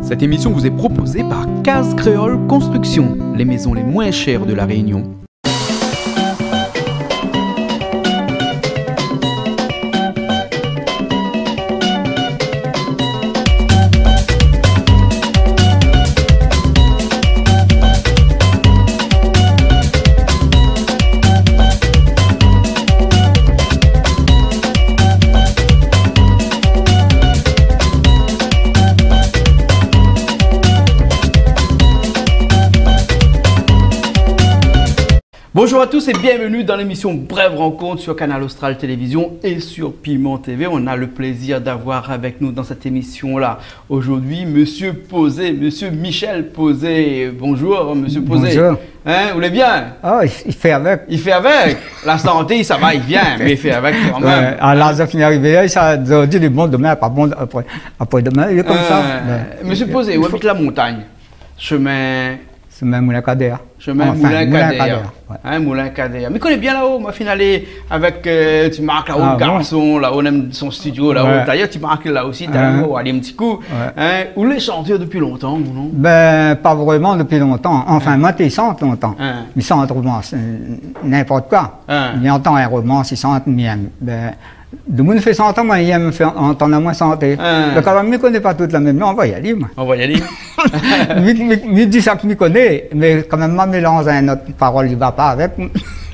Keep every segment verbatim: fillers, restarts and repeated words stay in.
Cette émission vous est proposée par Case Créole Construction, les maisons les moins chères de La Réunion. Bonjour à tous et bienvenue dans l'émission Brève Rencontre sur Kanal Austral Télévision et sur Piment T V. On a le plaisir d'avoir avec nous dans cette émission-là aujourd'hui Monsieur Pozé, Monsieur Michel Pozé. Bonjour, Monsieur Pozé. Bonjour. Hein, ou lé bien ? Ah, i, i fé avèk. I fé avèk. La santé, sa va, i vien, mé i fé avèk kan mèm. Ouais, a laz la fini arivé, sa, zordi lé bon, domin lé pa bon, apré, apré domin lé konmsa. Euh, Monsieur Pozé, ou abit la montagne. Chemin Chemin Moulin Kadèr. Chemin Moulin Kadèr. Enfin, Moulin Kadèr, ouais. Hein, Moulin Kadèr. Mi koné bien laò, moin la fine alé avèk, euh, ti Marc laò, garson, laò, néna son studio laò. Ah bon ? Ouais. D'ailleurs, ti Marc lé la osi, talèr nou va alé in ti kou. Ouais. Hein, ou lé shantèr dopi lontan, ou non ? Ben, pa vréman dopi lontan. Enfin, moin té shant lontan. Hein. Mi shant romans, euh, ninport koi. Hein. Mi antann in romans, mi shant, mi èm. Ben, domoun i fé shanté, moin, i èm fé antann amoin shanté. Ah. Donk, alor, mi koné pa tout la, mé, mé anvoy ali, moin. Anvoy ali. Mi, mi, mi di sak mi koné, mé kan mèm, ma mélanz in not parol, i va pa avèk.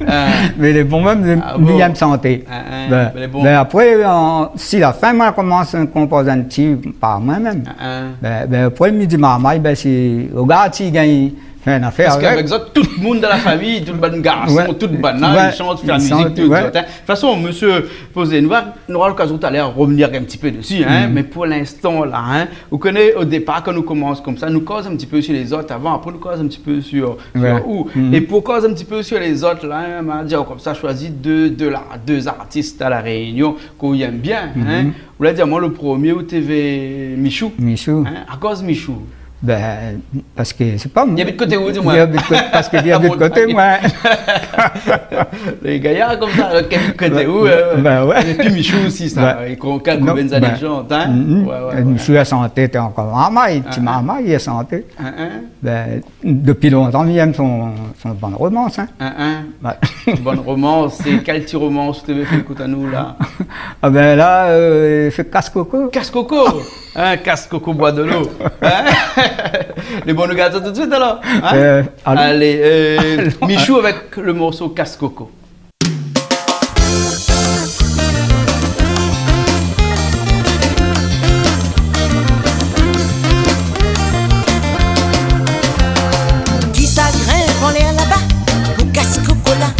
Ah. Mé lé bon mèm, mi, mi èm shanté. Ah, ah. Ben, mé lé bon. Ben, apré, an, si la fin, moin la komans konpoz in ti par moin mèm. Ah, ah. Ben, ben, apré, mi di marmay, ben, si, rogard, si i gingn fé in afèr avèk. Parske avèk zot, tout moun dan la fami, tout bann garson, tout bann la, i shant, i fé la mizik, tout zot, hein. De tout fason, Monsieur Pozé, nou va, nou nora lokazion talèr rovnir in ti pé dési, hein, mé pou linstan la, hein, ou koné, o dépar, kan nou komans konmsa, nou koz in ti pé si lézot avan, apré nou koz in ti pé si, si ou. É pou koz in ti pé si lézot la, hein, ma di konmsa, shoizi dé, dé la, dé artis a La Rényon k'ou èm bien, hein. Ou la di amoin, le promié ou té vé Michou. Michou. Hein, akoz Michou ? Ben, parske, sé pa... Li abit koté ou, di amoin ? Li abit koté, parske li abit koté moin. Lé gayar konmsa, lot ki abit koté ou, euh, ben ouais. Épi Michou osi, sa, i konn, kan i konbine sa, lé jan, hein ? Ouais, ouais, ouais. Michou la shanté, té ankor marmay, ti marmay, li la shanté. Hein, hein. Ben, dopi lontan, mi èm son, son bann romans, hein. Hein, hein. Ouais. Bann romans, sé kèl ti romans ou té vé fé ékout anou, la ? Ah ben la, euh, sé Kas Koko. Kas Koko. Hein, Kas Koko boi dolo. Hein ? Lé bon, nou gard sa tout suit, alor. Hein ? Euh, alé. Alé, euh, Michou avèk le morso Kas Koko. Kisa i grinp anlèr laba pou Kas Koko la ?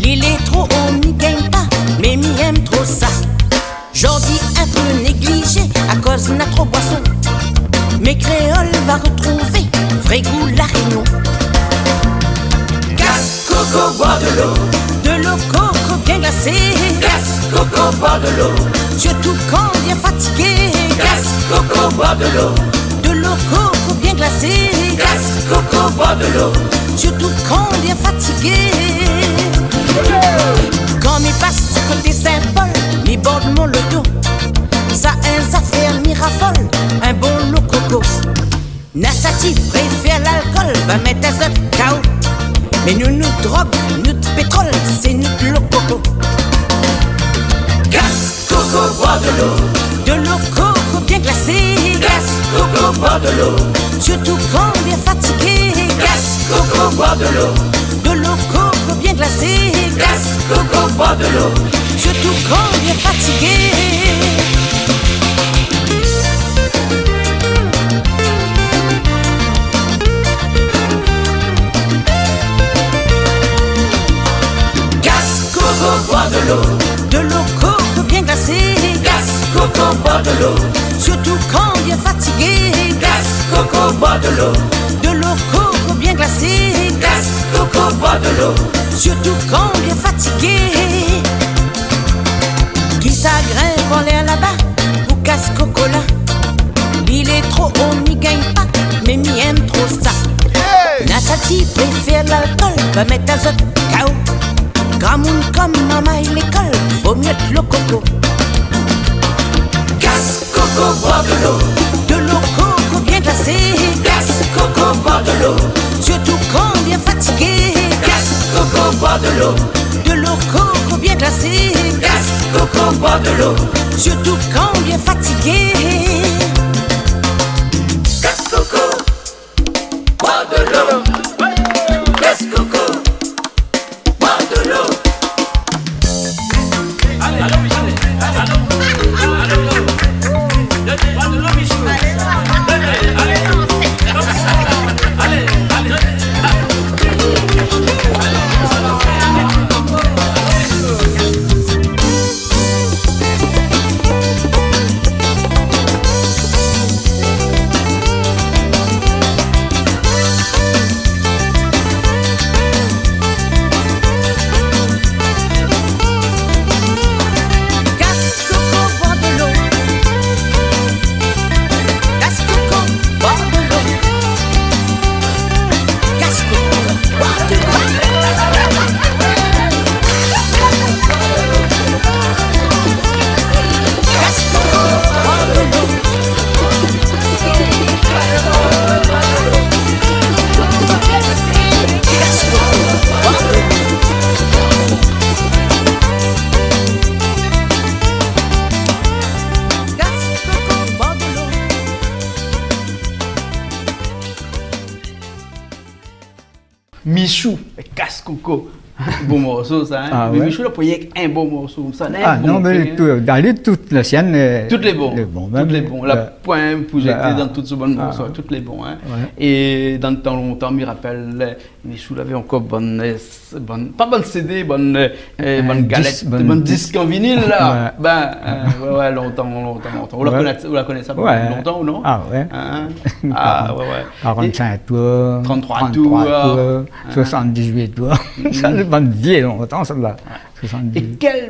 Li lé tro o, mi gingn pa, mé mi èm tro sa. Zordi in pé néglijé akoz na tro boison. Mé kréol va rotrouv vré gou La Rényon. Kas Koko boi dolo. Dolo koko bien glasé. Kas Koko boi dolo. Sirtou kan bien fatigé. Kas Koko boi dolo. Dolo koko bien glasé. Kas Koko boi dolo. Sirtou kan bien fatigé. Kan mi pas koté Sin-Pol, mi bord mon loto. Sa in zafèr mi rafol, in bon lo koko. Na sak i préfèr lalkol, va mèt azot K O. Mé nou, nout drog, nout pétrol, sé nout lo koko. Kas Koko boi dolo. Dolo koko bien glasé. Kas Koko boi dolo. Sirtou kan bien fatigé. Kas Koko boi dolo. Dolo koko bien glasé. Kas Koko boi dolo. Sirtou kan bien fatigé. Kas Koko boi dolo. Dolo koko bien glasé. Kas Koko boi dolo. Sirtou kan bien fatigé. Kas Koko boi dolo. Dolo koko bien glasé. Kas Koko boi dolo. Sirtou kan bien fatigé. Kisa i grinp anlèr laba pou Kas Koko la ? Li lé tro o, mi gingn pa, mé mi èm tro sa. Hey ! Na sak i préfèr lalkol, va mèt azot K O. Gramoun kom marmay lékol, vo mié lo koko. Kas Koko boi dolo. Dolo koko bien De l'eau coco bien glacée. Gas Coco, boire de l'eau. Surtout quand on est fatigué. Gas Coco, boire de l'eau. Gas Coco, boire de l'eau. Gas Coco, boire de l'eau. Gas Coco, boire de l'eau. Gas Coco, boire de l'eau. Gas Coco, boire de l'eau. Michou, Gas Coco. Bon morso sa, in. Ah, mé ouais. Michou la poin rienk in bon morso konmsa, in. Ah non, mé tout, dan lé tout la sienn, euh, tout lé bon. Tout lé bon, mèm. Tout lé bon. La poin pou zété dan tout son bann morso, tout lé bon, in. Ouais. É dan tan lontan, mi rapèl, euh, Michou lavé ankor bann, euh, s-, bann, pa bann CD, bann, euh, euh, bann galèt, disk, bann disk an vinil la. Ouais. Ben, euh, ouais, ouais, lontan, lontan, lontan. Ou la koné, ou la koné sa lontan, ou non ? Ah ouais. In ? Ah ouais, ouais. Karant-sink tour, trant-troi tour, trant-troi tour, soisant-dizuit tour. Sa sé bann vié lontan, sa la. Ouais. Soisant-dizuit. É kèl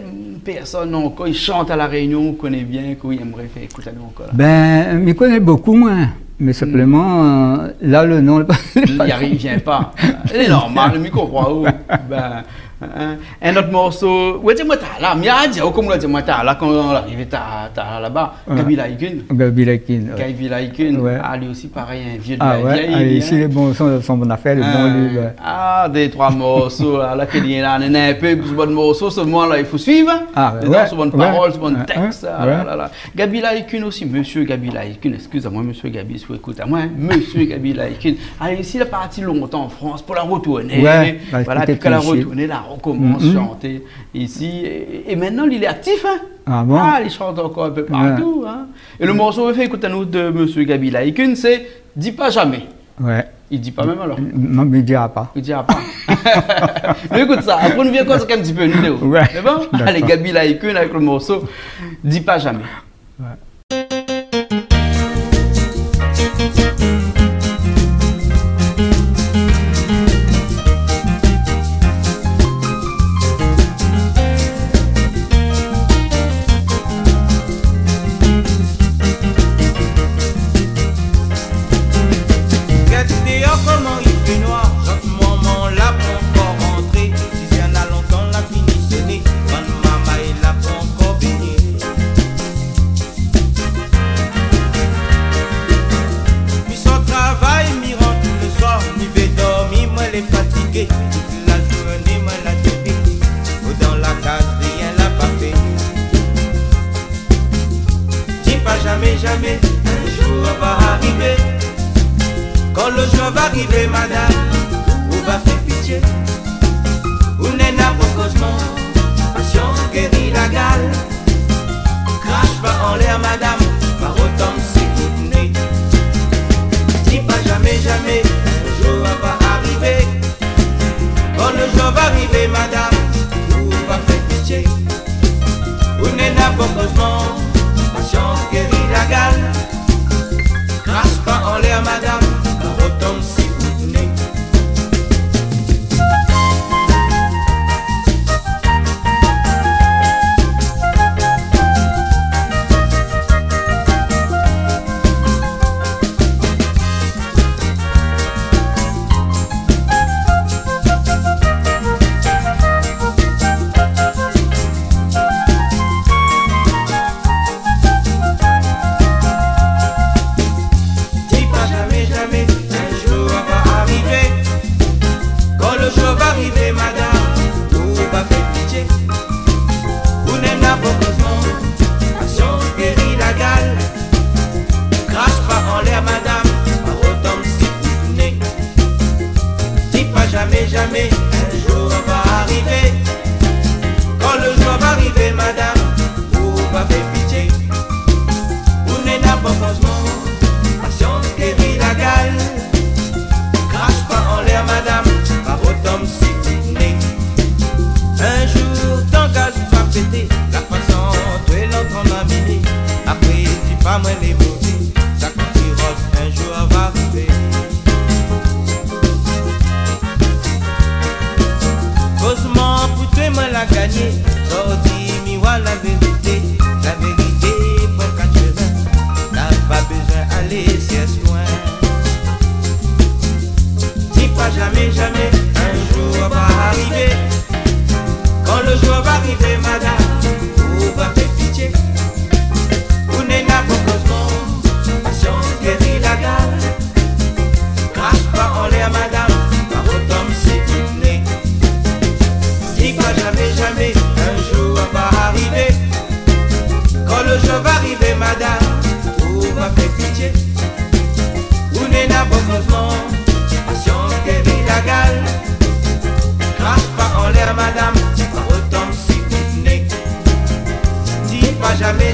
pèrsone ankor i shant a La Rényon, ou koné bien, ke ou émré fé ékout anou ankor la ? Ben, mi koné bonpé, moin. Mé sinploman, euh, la, le non, li ariv, li vien pa. Lé normal, mi konpran aou. Ben, in, in ot morso. Ou la di amoin talèr, mi la di aou, konm ou la di amoin talèr, kan ou la arivé ta-, talèr laba, Gaby Laï-Kune. Gaby Laï-Kune, ouais. Gaby Laï-Kune. Ouais. Ah, li osi, parèy, in vié de la vièy, ah ouais, li, in. Li lé bon, son, son bon afèr, lé bon, li, ouais. Ah, dé troi morso la, la ke li la néna in pé, son bon morso, solman la, i fo suiv, in. Ah ouais, ouais. Son bon parol, son bon tèks, ah la la la. Gaby Laï-Kune osi, mésyé Gaby Laï-Kune, eskiz amoin, mésyé Gaby, si ou ékout amoin, in, mésyé Gaby Laï-Kune. Ah, isi, la parti lontan an Frans, pou la rotourné. Ouais, voilà, ékout, pi kan la rotourné, la rokomans shanté isi. É, é mintnan, li lé aktif, in. Ah bon ? Ah, li shant ankor in pé partou, in. É le morso ou vé fé ékout anou de mésyé Gaby Laï-Kune, sé Di pa jamé. Ouais. I di pa mèm alor ? Non, mé i dira pa. I dira pa. Mé ékout sa, apré nou vien koz in ti pé, nou dé. Ouais. Sé bon ? D'accord. Alé, Gaby Laï-Kune avèk le morso Di pa jamé. Ouais. Gèt déor koman i fé noir, zot momon la pankor rantré. Sizèr na lontan la fini soné, bann marmay la pankor bégné. Mi sort travay, mi rant le soir, mi vé dormi, moin lé fatigé. Tout la zourné moin la dopé, o dan la kaz rien la pa fé. Di pa jamé, jamé, in zour va arivé. Kan le zour va arivé, madam, ou va fé pitié. Ou néna bon kozman, pasians i géri la gal. Krash pa anlèr, madam, pa rotann si ou né. Di pa jamé, jamé, in zour va arivé. Kan le zour va arivé, madam, ou va fé pitié. Ou néna bon kozman, pasians i géri la gal. Krash pa anlèr, madam, pa rotann si ou né.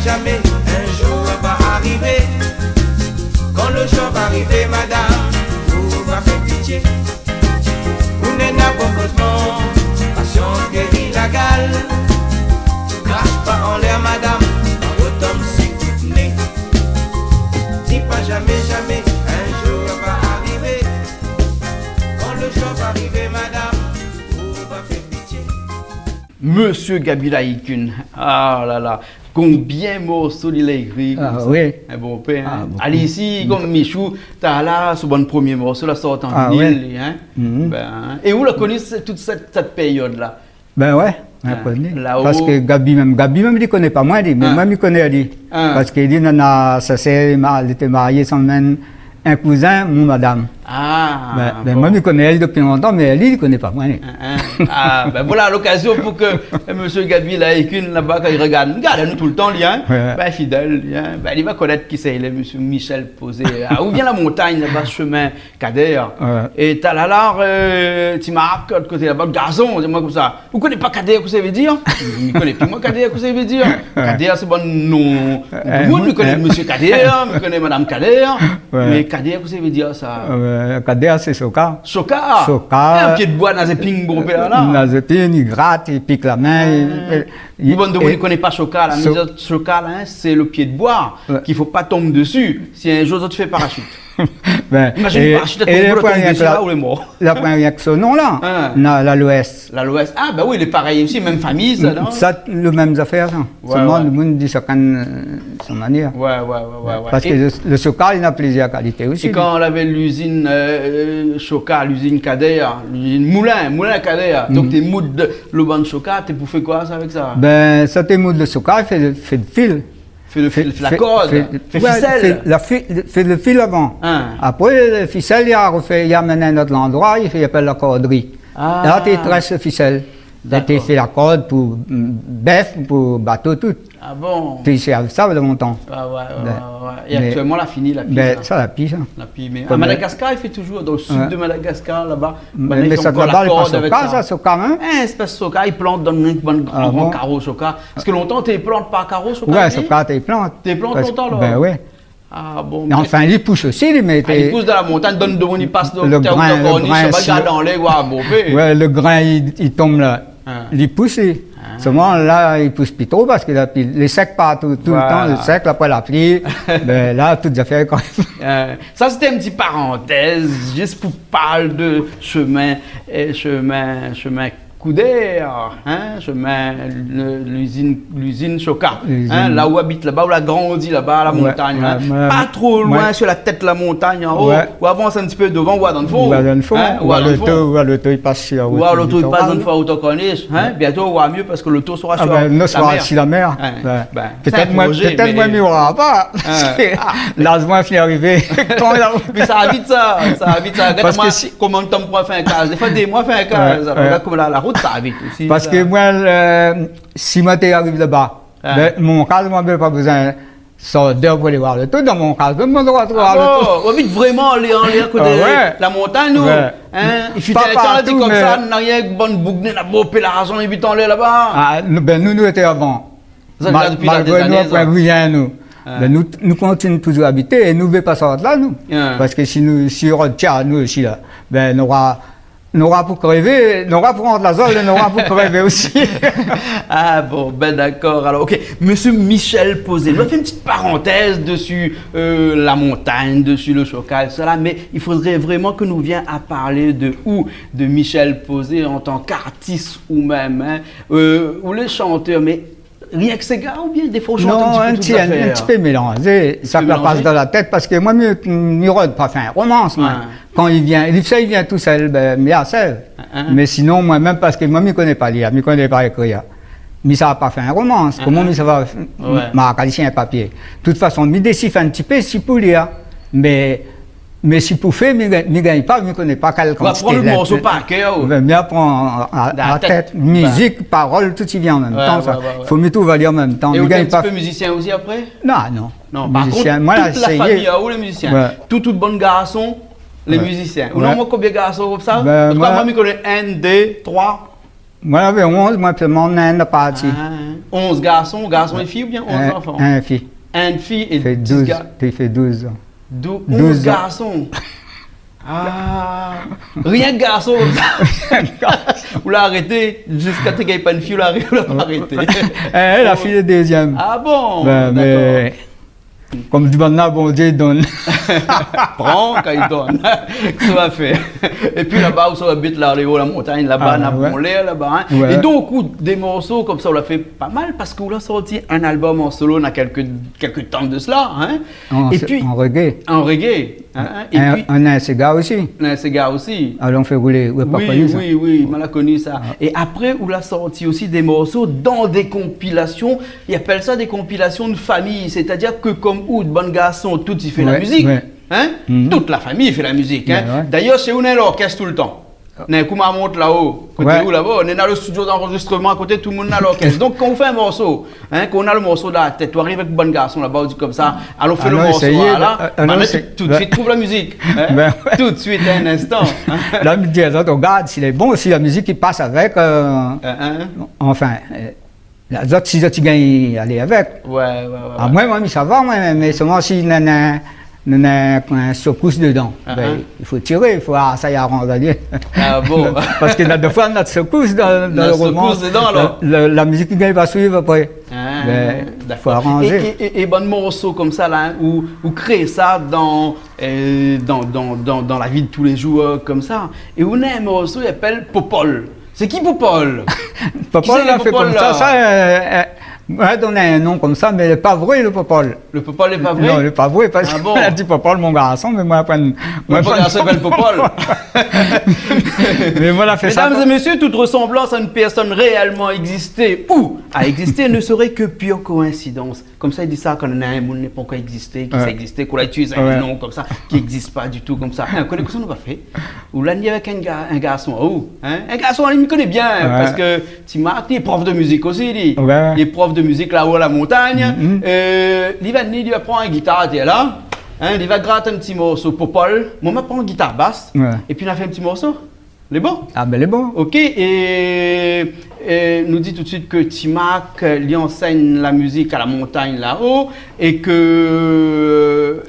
Zamé, in zour va arivé. Kan lo zour va arivé, madam, ou va fé pitié. Ou néna bon kozman, pasians, géri la gal. Krash pa anlèr, madam, kan lo tonm si kout né. Di pa zamé, zamé, in zour va arivé. Kan lo zour va arivé, madam, ou va fé pitié. Mésyé Gaby Laï-Kune. Ah la la. Konbien morso li la ékri konmsa ? Ah oui. In bonpé, in ? Ah, bonpé. Alé isi, konm Michou, talèr la, son bann promié morso la sort an vinil, in ? Ah ouais. Mhm. Bin, é ou la koni tout sèt, sèt périod la ? Bin ouais, la koni. Parske Gaby mèm, Gaby mèm, li koné pa moin, li, mé moin, mi koné ali. Ah. Parske li, nana, sa sé, ma-, li té marié, sa mèm, in kouzin mon madam. Ah, bin, bin, bon. Moin, mi koné ali dopi lontan, mé li, li koné pa moin, li. Ah, ah. Ah, bin voilà, lokazion pou ke, euh, mésyé Gaby Laï-Kune laba, kan li rogard, li rogard anou toultan, li, in. Ouais. Bin, fidèl, li, in. Bin, li va konèt kisa i lé, mésyé Michel Posé. Ah, ou vien La Montagne, laba, shomin Kader. Ouais. É talèr la, euh, ti mark, lot koté laba, garson, di amoin konmsa. Ou koné pa Kader, kosa i vé dir ? Mi koné pi moin Kader, kosa i vé dir ? Ouais. Kader, sé bon non. Euh, moin, mi koné mésyé Kader, mi koné madam Kader, ouais, mé Kader, kosa i vé dir sa ? Euh, Kader, sé soka. Soka ? Soka. É in pié d'boi, na zéping, bonpé la, la. Na zéping, i grat, i pik la min, i, i, bon, donk, é ou koné pa soka la, so- mé soka la, in, sé lo pié d'boi, ouais, k'i fo pa tonm dési. Si in zour zot i fé parashit. Bin, imazine, é, parashit la, é tonm, la, ou lé mor. La pran rienk son non la. In. Na, Laloès. Laloès. Ah, bin oui, lé parèy osi, mèm fami, sa, non ? Sa, lo mèm zafèr, sa. Ouais, solman, ouais, lo moun i di shakinn, euh, son manièr. Ouais, ouais, ouais, ouais, ouais. Parske lo, lo soka, li na plizièr kalité osi. É kan lavé lizine, euh, soka, lizine Kader, lizine moulin, moulin Kader, donk té moud lo bann soka, té pou fé koi sa, avèk sa ? Bin, sa té moud lo soka, fé, fé d'fil. Fé lo fil, fé la kord, fé, fé, fé, ouais, fisèl. Fé la fi-, fé lo fil avan. In. Apré, lo fisèl, i arfé, i amenn in not landroi, i fé, i apèl la kordri. Ah. La, té très lo fisèl. La, té fé la kord pou, mm, bèf, pou bato, tout. Ah bon ? Té i sèrv sa lontan. Ah ouais, ouais, ouais, ouais. É aktièlman, la fini, la pi, bin, sa. Sa, la pi, sa. La pi, mé a Madagaskar, i fé touzour, dan lo sid de Madagaskar, laba, mé, mé sa, laba, lé pa soka, sa, soka, in ? In, sé pa soka, i plant dan in gran karo soka. Ah bon ? Parske lontan, té i plant pa karo soka, ouais, té ? Soka, té i plant. Té i plant lontan, alor ? Bin ouais. Ah bon, mé anfin, li pous osi, li, mé té i pous dan la montagn, donk, donk, i pas dan lo grin, lo grin, si lo gard anlèr, ouais, bonpé. Ouais, lo grin, i, i tonm la. Ah. Li pous, li. Ah. Solman, la, i pous pi tro parske la pli, lé sèk partou, toultan, lé sèk, apré la pli. Voilà. Bin, la, tout zafèr, kan mèm. Euh, sa, sété in ti parantèz, zis pou parl de shomin, euh, shomin, shomin Kader, in, shomin, lo, lizine, lizine soka, in, la ou abit laba, ou la grandi laba, La Montagne, in. Ouais, ouais, ouais. Pa tro loin, sur la tèt La Montagne, an o. Ouais. Ou avans in ti pé dovan, ou va dan lo fon. Ou va dan lo fon, in, ou va dan lo fon. Ou loto, ou loto i pas si la rout litoral. Ou loto i pas dan lo fon, ou té koné, in. Ouais. Bientôt, ou va mié parske loto sra sur la mèr. Ah bin, nou sra si la mèr. Ouais. Ouais. Bin, pétèt moin, pétèt moin, mé mi ora pa. In. Parske laz moin fine arivé. Kan la... Mé sa va vit, sa, sa va vit, sa. Gard amoin, si, konbien d'tan pou fé in kaz. Défoi, dé moi, fé in kaz. Ouais, ouais. Alor, gard koman la, la rout, sa va vit osi, sa. Parske moin, euh, si moin té ariv laba, bin, mon kaz, moin, bin, pa bezoin sort déor pou alé voir loto. Dan mon kaz, moin, moin té i trouv loto. Ah bon ? Ou abit vréman anlèr, anlèr koté La Montagne, ou, in ? Ah ouais. I fut in tan, la di konmsa, na rienk bann boug néna bonpé larzan, i abit anlèr laba. Ah, nou, bin, nou, nou té avan. Zot la, dopi la dé zané, nou, sa. Malgré nou la pran rien, nou. Ah. Bin, nou, nou kontinié touzour abité é nou vé pa sort la, nou. Ah. Parske si nou, si i rotien anou osi la, bin, nora, nora pou krévé, nora pou rant la zol é nora pou krévé osi. Ah bon, bin dakor. Alor, OK. Mésyé Michel Posé, nou la fé in ti parantèz dési, euh, La Montagne, dési lo soka, sa la, mé i fodré vréman ke nou vien a parl de ou, de Michel Posé an tan k'artis ou mèm, in. Euh, ou lé shantèr, mé rienk séga oubien défoi ou shant in ti pé tout zafèr ? Non, in ti, in ti pé mélanzé. Sa la pas dan la tèt, parske moin, mi, mi rod pa fé in romans, moin. Ouais. Kan i vien, li, sa i vien tousèl, bin, mi asèv. Hein, hein. Mé sinon, moin mèm, parske moin, mi koné pa lir, mi koné pa ékrir. Mi sa pa fé in romans. Hein, hein. Koman mi sa va f-, ouais, mark ali si in papié ? Tout fason, mi désif in ti pé, si pou lir. Mé Mé si pou fé, mi gingn, mi gingn pa, mi koné pa kèl kantité lèt. Ou aprann lo morso par kèr, ou ? Bin, mi aprann a, a, a la tèt. Mizik, parol, tout i vien an mèm tan, sa. Ouais, ouais, ouais. Fo mi trouv ali an mèm tan. É ou té in ti pé mizisien osi apré ? Non, non. Non, par kont, tout la fami aou lé mizisien. Ouais. Tout, tout bann garson lé mizisien. Ou néna omoin konbien garson konmsa ? Bin, parske moin, moin, mi koné inn, dé, troi. Moin lavé onz, moin, sèlman inn la parti. Ah, onz garson, garson é fiy oubien onz zanfan ? Inn, inn fiy. Inn fiy é dis gar-, i fé douz. Dou-, onz garson. Ah, rienk garson konmsa. Ou la arété, ziska té gingn pa inn fiy, ou la aré-, ou la pa arété. Eh, la fiy lé dézièm. Ah bon, dakor. Bin, mé Konm di banna, Bondié i donn. Pran kan i donn. Kosa ou va fé ? Épi laba ousa ou abit la, lé o la montagn laba, na bon lèr laba, in. É donk, ou, dé morso konmsa, ou la fé pa mal, parske ou la sorti in album an solo, na kèlk, kèlk tan de sela, in. An reggae. Épi an reggae, in. Épi in séga osi. In séga osi. Alon fé roulé, ou la pa koni sa ? Oui, oui, moin la koni sa. É apré, ou la sorti osi dé morso dan dé konpilasion I apèl sa dé konpilasion de famiy, sétadir ke konm ou, bann garson, tout i fé la mizik, in ? Tout la famiy i fé la mizik, in ? D'ayèr, shé ou, néna lorkès toultan. Néna in kou ma mont lao, koté ou laba, néna le studio d'enregistrement akoté, tout moun na lorkès. Donk, kan ou fé in morso, in, kan ou na le morso dan la tèt, ou ariv avèk bann garson laba, ou di konmsa, alon fé le morso la, banna tout, tout suit trouv la mizik, in ? Tout suit, in instan. La, mi di azot, ou gard si lé bon, si la mizik i pas avèk, anfin, Zot, si zot i gingn alé avèk. Amoin, moin, mi sava, moin, mé sèlman si néna, néna in sekous dedan, bin, i fo tiré, i fo, ah, sa i aranz ali. Ah bon ? Parske na défoi, na sekous dan, dan le romans. La, la mizik i gingn pa suiv apré. Bin, i fo aranzé. É, é, é bann morso konmsa la, in, ou, ou kré sa dan, dan, dan, dan, dan la vi de tou lé zour, konmsa. É ou néna in morso i apèl Popol. Sé ki Popol ? Popol la fé konmsa, sa, moin la donn in non konmsa, mé lé pa vré, le Popol. Le Popol lé pa vré ? Non, lé pa vré, parske la di Popol, mon garson, mé moin la pa, mon garson i apèl Popol. Mé moin la fé sa. Mesdames et messieurs, toute ressemblance à une personne réellement existée ou a existé ne serait que pure coïncidence. Konmsa, i di sa kan néna in moun lé pankor égzisté, ki sa égzisté, k'ou la itiliz in non konmsa, ki égzis pa ditou konmsa. In, koné kosa nou va fé ? Ou la ni avèk in ga-, in garson, ou, in ? In garson, li mi koné bien, parske Ti Mark, li lé prof de mizik osi, li. Li lé prof de mizik lao la montagn. Li va ni, li va pran in gitar, atèr la. In, li va grat in ti morso Popol. Moin, ma pran gitar bas. Épi, nou va fé in ti morso. Lé bon ? Ah, bin, lé bon. Ok, é, é nou di tout suit ke Ti Mark, li ansègn la mizik a la montagn lao, é ke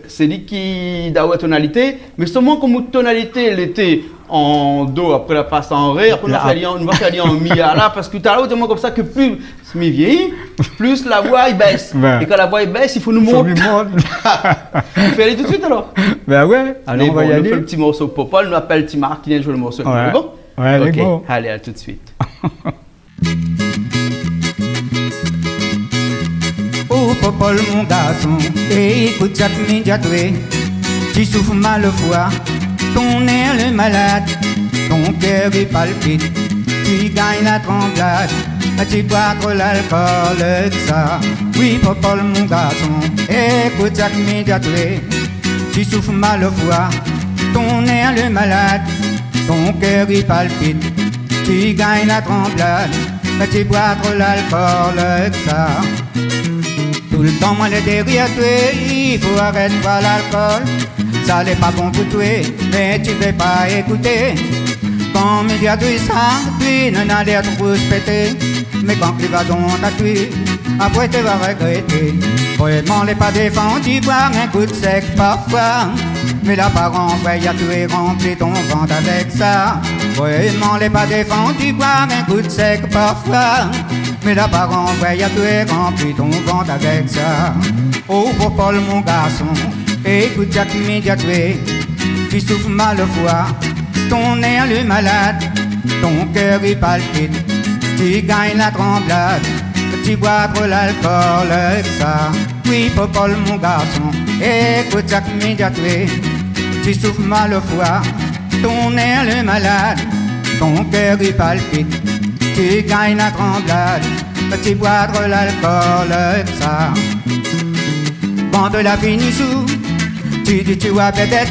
sé li ki done tonalité, mé sèlman konm out tonalité lété an do, apré la pas an ré, apré nou va fé ali an, nou va fé ali an mi la, parske talèr ou di amoin konmsa ke pli mi vièyi, plis la voi i bès. É kan la voi i bès, i fo nou mont. Fo nou mont. Nou fé ali tout suit alor. Bin ouais, alé, nou fé le ti morso Popol, nou apèl Ti Mark ki vien zoué le morso. Lé bon ? Ouais, lé bon. Ok, alé, a tout suit. Oh Popol mon garson, ékout sak mi di atwé. Ti souf mal o foi, ton nèr lé malad, ton kèr i palpit, ti gingn la tranblad, ti boir tro lalkol èk sa. Oui, Popol mon garson, ékout sak mi di atwé. Ti souf mal o foi, ton nèr lé malad, ton kèr i palpit, ti gingn la tranblad, ti boir tro lalkol èk sa. Toultan moin lé dèrièr twé, i fo arèt boir lalkol. Sa lé pa bon pou twé, mé ti vé pa ékouté. Kan mi di atwé sa, twé néna lèr tout boush pété. Mé kan li va donn atwé, apré té va régrété. Vréman lé pa défandi boir in gout sèk parfoi. Mé la pa ranvoy atwé, ranpli ton vant avèk sa. Vréman lé pa défandi boir in gout sèk parfoi. Mé la pa ranvoy atwé, ranpli ton vant avèk sa. Oh Popol mon garson, ékout sak mi di atwé. Ti souf mal o foi, ton nèr lé malad, ton kèr i palpit, ti gingn la tranblad, ti boir tro lalkol èk sa. Oui, Popol mon garson, ékout sak mi di atwé. Ti souf mal o foi, ton nèr lé malad, ton kèr i palpit, ti gingn la tranblad, ti boir tro lalkol èk sa. Bann la fini sou, ti di ti wa bébèt,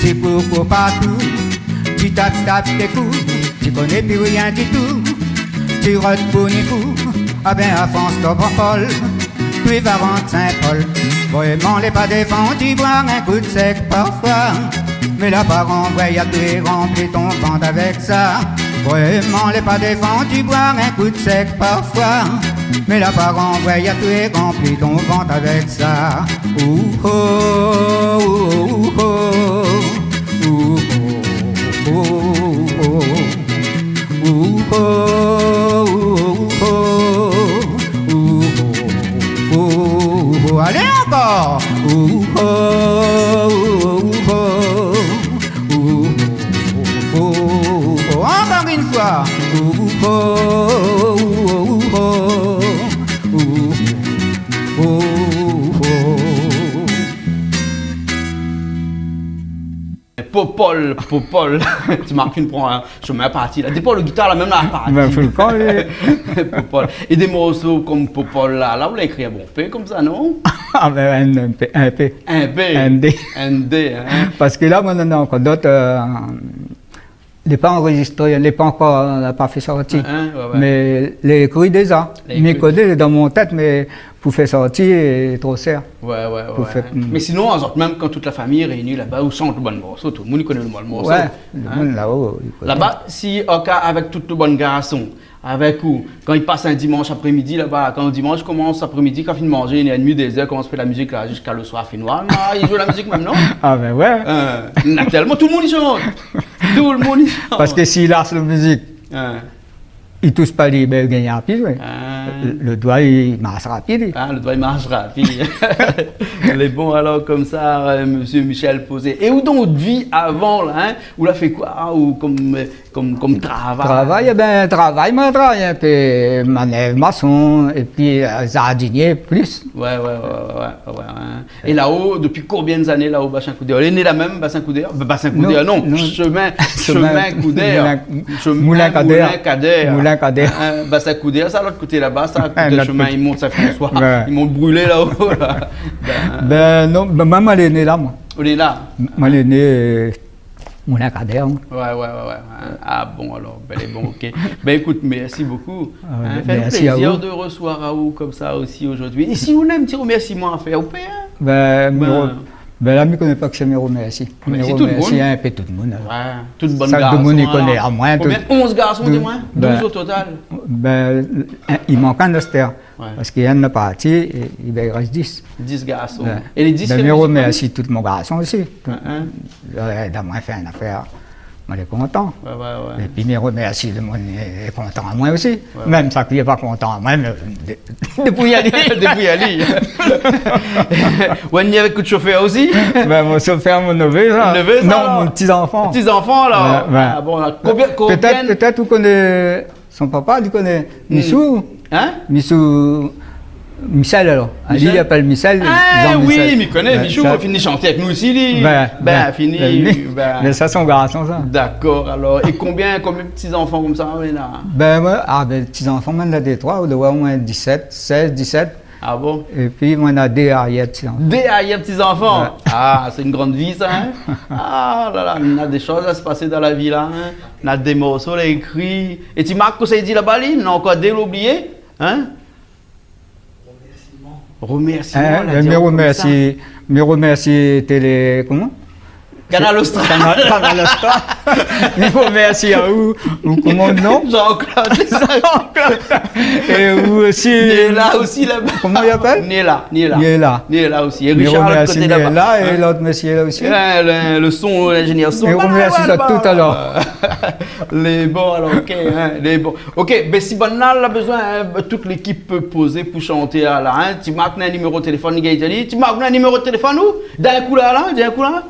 ti kour partou, ti tap tap té kou, ti koné pi rien ditou, ti rod pou ni fou. Ah bin, a fors ton Popol, twé va rant Sin-Pol. Vréman lé pa défandi boir in gout sèk parfoi. Mé la pa ranvoy atwé, ranpli ton vant avèk sa. Vréman, lé pa dévan di boir in kou d'sèk parfoi, mé la pa ranvoyé, toué ranpli ton vant avèk sa. Ouho, ouho, ouho. Ouho, ouho, ouho. Ouho, ouho, ouho. Alé, ankor. Ouho, ouho, ouho. Ouho, ouho, ouho. Ankor in foi. Ouho, ouho, ouho. Ouho, ouho. Popol, Popol. Ti mark in pran in shomin parti la. Dépi lo gitar la, mèm la parti. Bin, fou le kan, li. Popol. É dé morso konm Popol la, la, ou la ékri in bonpé konmsa, non ? Ah, bin, in, in pé, in pé. In pé. In dé. In dé, in. Parske la, moin, néna ankor dot, euh, lé pa anrézistré, lé pa ankor, la pa fé sorti. In, in, oué, oué. Mé lé ékri déza. Lé ékri. Mi koné, lé dan mon tèt, mé pou fé sorti, lé tro shèr. Oué, oué, oué. Pou fé, mm. Mé sinon, azot mèm, kan tout la fami lé réini laba, ou shant lo bann morso, tout lo moun i koné lo bann morso. Oué, lo moun laba, i koné. Laba, si, oka, avèk tout lo bann garson, avèk ou, kan i pas in dimansh aprémidi laba, kan dimansh i komans aprémidi, kan fine manzé, inn èr édmi, dé zèr, komans fé la mizik la, ziska lo soir, fé noir, la, i zoué la mizik mèm, non ? Ah, bin oué. Euh, néna tèlman, tout lo moun i shant. Tout lo moun i shant. Parske si i las la mizik, in, i tous pa li, bin, i gingn pi zoué. Ah. Lo, lo doi i marsh rapid. Ah, lo doi i marsh rapid. Lé bon, alor, konmsa, euh, mésyé Michel Pozé. É ou, dan out vi avan la, in, ou la fé koi, ou konm, euh, konm, konm travay ? Travay, ébin, travay, moin la travay in pé manèv, mason, épi, euh, zardinié plis. Oué, oué, oué. É la-o, dopi konbien zané la-o, Bassin Coudert ? Lé né la mèm, Bassin Coudert ? Ba-, Bassin Coudert, non. Non, non. Shomin, Shomin, Shomin Coudert. Moulin, Shomin, Moulin Cadet. Moulin Cadet. Moulin Cadet. In, Bassin Coudert, sa, lot koté laba, sa, koté lot shomin, koté. I mont Saint-François. Oué. I mont Brûlé la-o, la. Bin, non, bin, moin, moin lé né la, moin. Ou lé né la ? Moin lé né, euh, Moulin Cadet, in. Oué, oué, oué, oué. Ah bon, alor, bin, lé bon, OK. Bin, ékout, mèrsi bokou. Ah, in, mèrsi a ou. Fé anou plézir de resevoir aou konmsa osi zordi. É si ou néna in ti remèrsiman a fèr, ou pé, in ? Bin, mi re-, bin la, mi koné pa kisa mi remèrsi. Remèrsi tout lo moun. Mi remèrsi in pé tout lo moun, alor. Oué, tout bann garson, alor. Sak domoun i koné amoin, tout. Konbien ? Onz garson, di amoin ? Douz o total ? Bin, in, i mank inn astèr. Oué. Parske inn la parti, é, é bin, i rès dis. Dis garson. Oué. É lé dis, bin, mi remèrsi tout mon garson osi. In, in. Zot la èd amoin fé in afèr. Moin lé kontan. Oué, oué, oué. Épi mi remèrsi lo moun lé kontan amoin osi. Oué, oué. Mèm sak lé pa kontan amoin, mé de, de pou ali. De pou ali. Ou lé avèk out shofèr osi ? Bin, mon shofèr, mon nevé, sa. Nevé, sa, alor ? Non, mon ti zanfan. Ti zanfan, alor. Oué, oué. Ah bon, la, konbien, konbien ? Pétèt, pétèt ou koné son papa, li koné Michou. In ? Michou, Michel, alor. Michel ? Li, li apèl Michel, Jean Michel. Ah oui, mi koné Michou, sa, li la fine shanté avèk nou osi, li. Bin, bin, fini, bin. Mé sa, son garson, sa. Dakor, alor. É konbien, konbien ti zanfan konmsa ou néna ? Bin, moin, ah, bin, ti zanfan, moin néna dé, troi, ou doi avoir omoin disèt, sèz, disèt. Ah bon ? Épi moin néna dé arièr ti zanfan. Dé arièr ti zanfan ? Oué. Ah, sé in gran vi, sa, in ? Ah la la, néna dé shoz a pasé dan la vi, la, in ? Néna dé morso la ékri. É ti mark kosa i di laba, li ? Néna ankor dé, la oublié, in ? Remèrsiman. Remèrsiman, la di ankor konmsa. In, mi remèrsi, mi remèrsi télé, koman ? Kanal Austral. Kanal, Kanal Austral. Mi remèrsi aou, ou koman out non ? Jean-Claude. Jean-Claude. É ou osi. Li lé la osi, laba. Koman i apèl ? Li lé la, li lé la. Li lé la. Li lé la osi. É Richard, lot koté laba. Mi remèrsi Néla é lot mésyé la osi. In, le, le son, lingénièr son. Mi remèrsi sa tout, alor. Lé bon, alor, OK, in, lé bon. OK, bin, si banna la bezoin, in, tout lékip Pozé pou shanté la, la, in. Ti mark in niméro téléfone, gay, ti mark in niméro téléfone, ou ? D'in kou la, la, d'in kou la.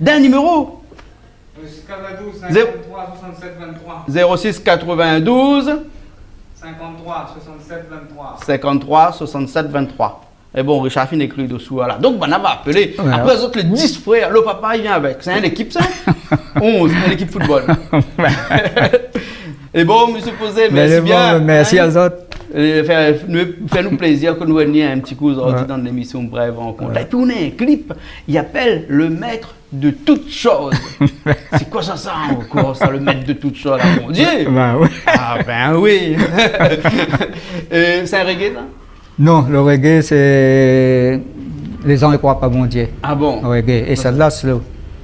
D'in niméro. Zéro six quatre-vingt-douze, cinquante-trois, soixante-sept, vingt-trois. Zéro six quatre-vingt-douze. Cinquante-trois, soixante-sept, vingt-trois. Cinquante-trois, soixante-sept, vingt-trois. É bon, Richard fine ékri dosou, voilà. Donk, banna va apélé. Oué. Apré, zot lé dis frèr, lo papa i vien avèk. Sé in lékip, sa ? Onz, in lékip football. É bon, mésyé Pozé, mé mèrsi lé bon, bien, mèrsi azot. É fé, nou, fé anou plézir ke nou vni in ti kou zordi dan lémisyon Brèv Rankont. Oué. Épi, ou néna in klip, i apèl Le Maître de toutes choses. Sé koi sa, sa ankor, sa, le maître de toutes choses, la, mon Dieu ? Ba oui. Ah, bin oui. Euh, sé in reggae, sa ? Non, le reggae, sé Les gens ne croient pas Bondié. Ah bon ? Reggae. É sa la, slow.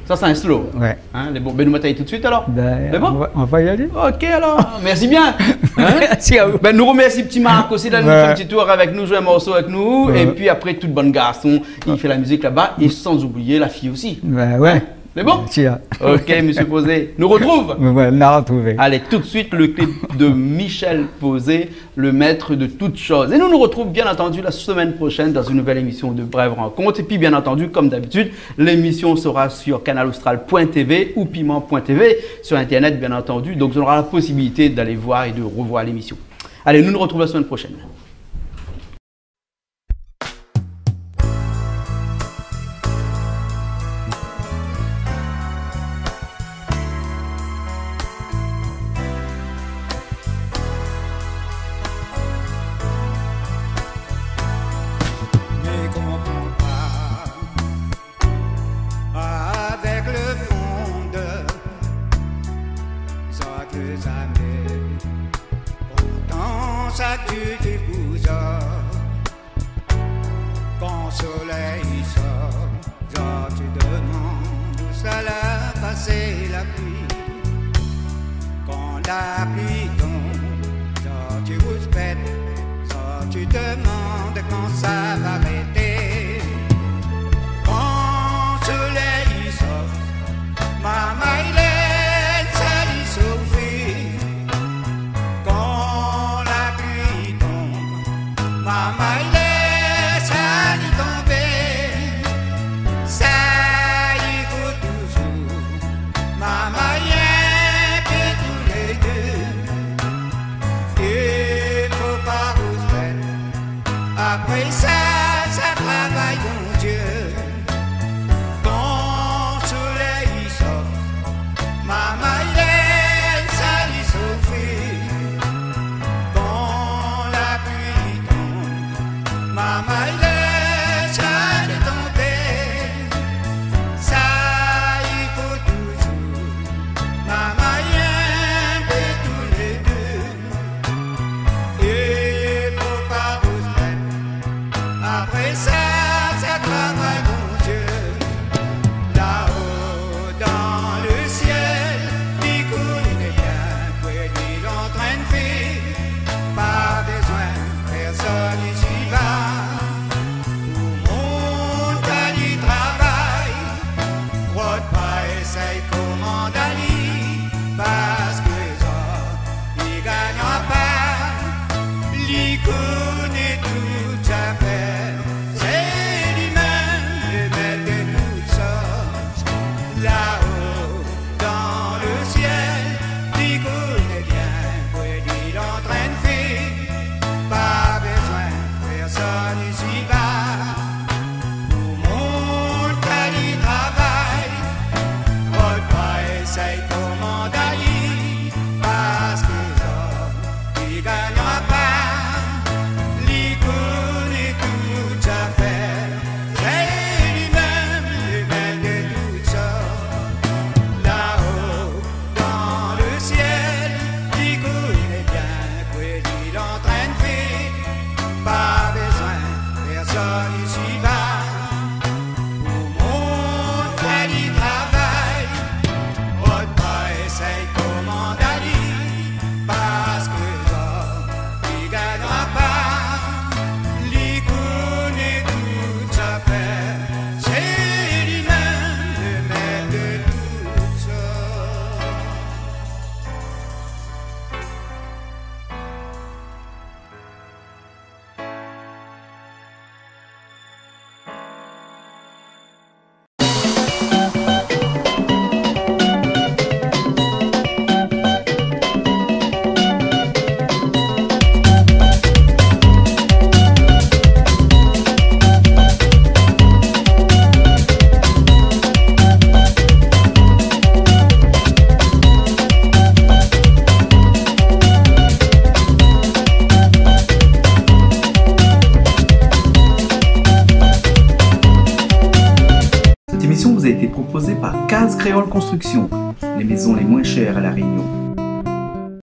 Sa sé in slow. Ouais. Hein, lé bon. Ben, nou mèt ali tout de suite, alor. Ben, lé bon ? On va, on va y aller. Ok, alor. Mèrsi bien. Hein ? Mèrsi a ou. Ben, nou remèrsi Pti Marc osi d'avoir fé in ti tour avèk nou, zoué in morso avèk nou. Ouais. É pi apré, tout bann garson i fé la mizik laba. É san oublié la fiy osi. Ben ouais. Hein ? Lé bon ? Mèrsi, hein. Ok, mésyé Pozé. Nou retrouv. Ouais, nou retrouv. Alé, tout de suite, le clip de Michel Pozé, le maître de toutes choses. Et nous nous retrouvons bien entendu la semaine prochaine dans une nouvelle émission de Brève Rencontre. Et puis bien entendu, comme d'habitude, l'émission sera sur canal austral point T V ou piment point T V sur Internet, bien entendu. Donc, on aura la possibilité d'aller voir et de revoir l'émission. Allez, nous nous retrouvons la semaine prochaine. Mi konpran pa avèk le mond, zot lé zamé kontan sak Dié i fé pou zot. Kan solèy i sort, zot i demann ousa la pasé la pli. Kan la pli i tonm, zot i rouspèt, zot i demann kan sa va arété. Kan solèy i sort, marmay i lès ali soufri. Kan la pli i tonm, marmay i lès ali tonbé. Sa i fo touzour marmay in pé tou lé dé. I fo pa rouspèt. Apré sa, sa travay Bondié. Kan solèy i sort, marmay i lès ali soufri. Kan la pli i tonm, marmay i lès ali tonbé. Sa i fo touzour marmay in pé tou lé dé. I fo pa rouspèt. Apré sa, sa travay Bondié. Lao dan le sièl, li koné bien kosa li lé antrin fé. Pa bezoin pèrsone isi ba. Pou moun ki travay, zot pa éséy komand ali, parske zot i gingn pa. Li koné tout zafèr, sé li mèm le mèt de tout sort. Lao dan le sièl, li koné bien kosa li lé antrin fé. Pa bezoin pèrsone isi ba. Pou moun ki travay, zot pa éséy komand ali, parske zot i gingn pa. Li koné tout zafèr, sé li mèm le mèt de tout sort. Lao dan le sièl, li koné bien kosa li lé antrin fé. Pa bezoin pèrsone isi ba. Pou moun ki travay, zot pa éséy komand ali, parske zot i gingn pa. Li koné tout zafèr, sé li mèm le mèt de tout sort. Cette émission vous a été proposée par Case Créole Construction, les maisons les moins chères à La Réunion.